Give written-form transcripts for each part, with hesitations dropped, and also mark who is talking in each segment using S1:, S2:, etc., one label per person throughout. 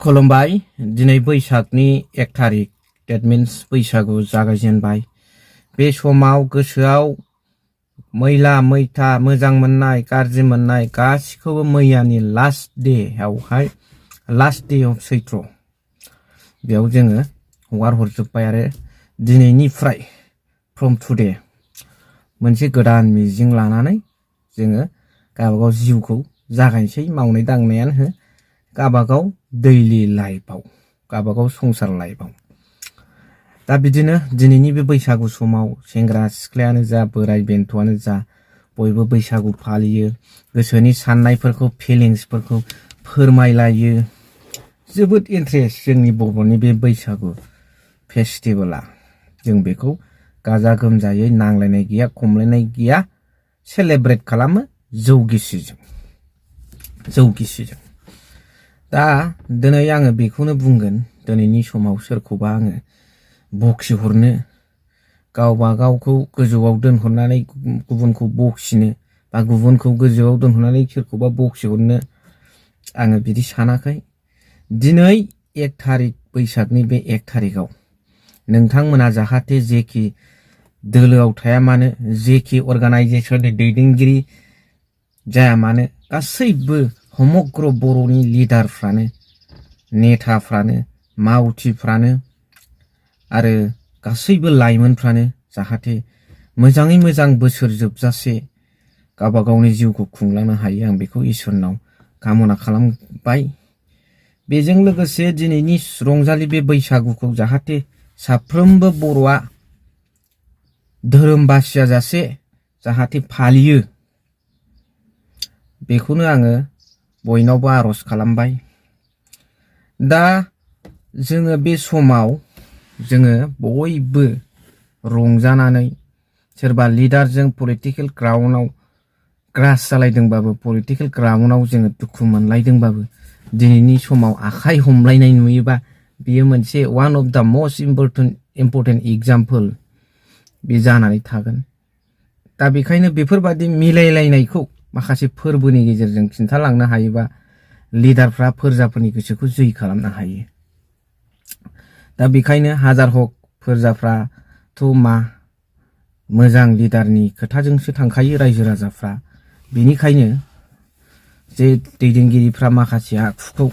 S1: खुलुमबाय दिनै बैसागनि 1 तारिख that means बैसागु जागायजेनबाय बे समाव गोसोआव मैला मैथा मोजां मोननाय गाज्रि मोननाय गासिखौबो मैयानि लास्ट डे आवहाय लास्ट डे अफ सैत्र बेयाव जोङो हगार हरजोबबाय आरो दिनैनिफ्राय from today मोनसे गोदान मिजिं लानानै जोङो गावबागाव जिउखौ जागायनोसै मावनाय दांनायानो हो गावबागाव दैलि लाइफआव गावबागाव संसार लाइफआव दा बिदिनो दिनैनि बे बैसागु समाव सेंग्रा सिख्लायानो जा बोराय बेन्थ'आनो जा बयबो बैसागु फालियो गोसोनि साननायफोरखौ फिलिंसफोरखौ फोरमायलायो जोबोद इन्ट्रेस्ट जोंनि बर'नि बे बैसागु फेस्टिभेला जों बेखौ गाजा गोमजायै नांलायनाय गैया खमलायनाय गैया सेलेब्रेट खालामो जौ गिसिजों दा दिनै आङो बेखौनो बुंगोन दिनैनि समाव सोरखौबा आङो बखि हरनो गावबा गावखौ गोजौआव दोनहरनानै गुबुनखौ बखिनो बा गुबुनखौ गोजौआव दोनहरनानै सोरखौबा बखि हरनो आङो बिदि सानाखै दिनै 1 तारिख बैसागनि बे 1 तारिखआव नोंथांमोना जाहाथे जेखि दोलोआव थाया मानो जेखि अर्गानाइजेशननि दैदेनगिरि जाया मानो गासैबो समग्र बर'नि लिडारफ्रानो नेताफ्रानो मावथिफ्रानो आरो गासैबो लाइमोनफ्रानो जाहाथे मोजाङै मोजां बोसोर जोबजासे गावबा गावनि जिउखौ खुंलांनो हायो आं बेखौ इसोरनाव कामना खालामबाय बेजों लोगोसे दिनैनि रंजालि बे बैसागुखौ जाहाथे साफ्रोमबो बर'आ धोरोम बासिया जासे जाहाथे फालियो बेखौनो आङो बयनावबो आरज खालामबाय दा जोङो बे समाव जोङो बयबो रंजानानै सोरबा लिडारजों पलिटिकल ग्राउन्डआव ग्रास जालायदोंबाबो पलिटिकल ग्राउन्डआव जोङो दुखु मोनलायदोंबाबो दिनैनि समाव आखाइ हमलायनाय नुयोबा बेयो मोनसे one of the most important example बे जानानै थागोन दा बेखायनो बेफोरबादि मिलायलायनायखौ माखासे फोरबोनि गेजेरजों खिन्थालांनो हायोबा लिडारफ्रा फोरजाफोरनि गोसोखौ जै खालामनो हायो दा बेखायनो हाजार हक फोरजाफ्राथ' मा मोजां लिडारनि खोथाजोंसो थांखायो रायजो राजाफ्रा बेनिखायनो जे दैदेनगिरिफ्रा माखासे आखुखौ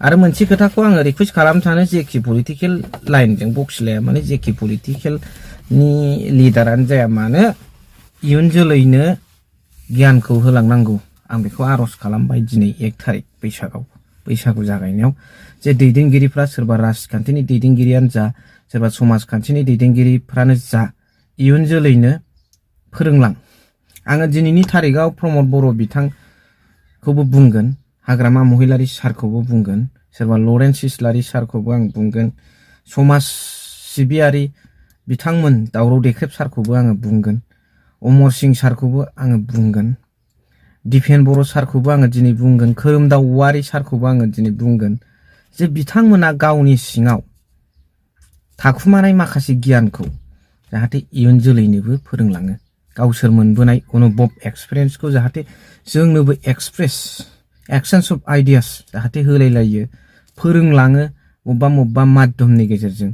S1: आरो मोनसे खोथाखौ आङो रिक्वेस्ट खालामनो सानो जेखि पलिटिकेल लाइनजों बखिलाया माने जेखि पलिटिकेलनि लिडारानो जाया मानो इयुन जोलैनो गियानखौ होलांनांगौ आं बेखौ आरज खालामबाय दिनै 1 तारिख बैसागु जागायनायाव जे दैदेनगिरिफ्रा सोरबा राजखान्थिनि दैदेनगिरियानो जा सोरबा समाजखान्थिनि दैदेनगिरिफ्रानो जा इयुन जोलैनो फोरोंलां आङो दिनैनि तारिखआव प्रमद बर' बिथांखौबो बुंगोन हाग्रामा महिलारि सारखौबो बुंगोन सोरबा लरेन्स इस्लारि सारखौबो आं बुंगोन समाज सिबियारि बिथांमोन दावराव देख्रेब सारखौबो आङो बुंगोन अमर सिं सारखौबो आङो बुंगोन दिपेन बर' सारखौबो आङो दिनै बुंगोन खोरोमदाव औवारि सारखौबो आङो दिनै बुंगोन जे बिथांमोना गावनि सिङाव थाखुमानाय माखासे गियानखौ जाहाथे इयुन जोलैनोबो फोरोंलाङो गावसोर मोनबोनाय अनुभब एक्सपिरियेन्सखौ जाहाथे जोंनोबो एक्सप्रेस एक्सचेन्ज अफ आइडियास जाहाथे होलायलायो फोरोंलाङो बबेबा माध्यमनि गेजेरजों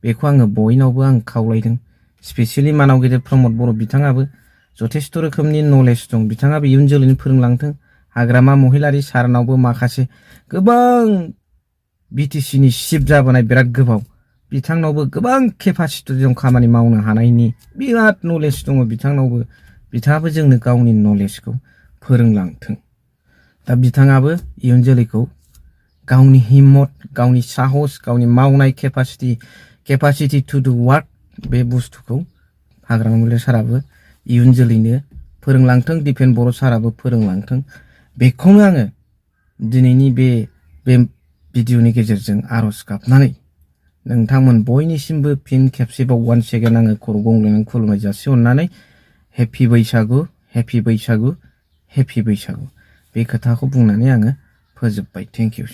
S1: बेखौ आङो बयनावबो आं खावलायदों स्पेसियेलि मानाव गेदेर प्रमद बर' बिथाङाबो जथेस्थ रोखोमनि नलेज दं बिथाङाबो इयुन जोलैनो फोरोंलांथों हाग्रामा महिलारि सारनावबो माखासे गोबां बिटिसिनि चिफ जाबोनाय बिराद गोबाव बिथांनावबो गोबां केपासिटि दं खामानि मावनो हानायनि बिराद नलेज दङ बिथांनावबो बिथाङाबो जोंनो गावनि नलेजखौ फोरोंलांथों दा बिथाङाबो इयुन जोलैखौ गावनि हिम्मत गावनि साहस गावनि मावनाय केपासिटि टु डु वार्क बे बुस्थुखौ हाग्रामा महिलारि साराबो इयुन जोलैनो फोरोंलांथों दिपेन बर' साराबो फोरोंलांथों बेखौनो आङो दिनैनि बे भिडिअनि गेजेरजों आरज गाबनानै नोंथांमोन बयनिसिमबो फिन खेबसेबाव वान सेकेन्ड आङो खर' गंग्लायनानै खुलुमनाय जासि अननानै हेपि बैसागु बे खोथाखौ बुंनानै आङो फोजोबबाय थेंक इउ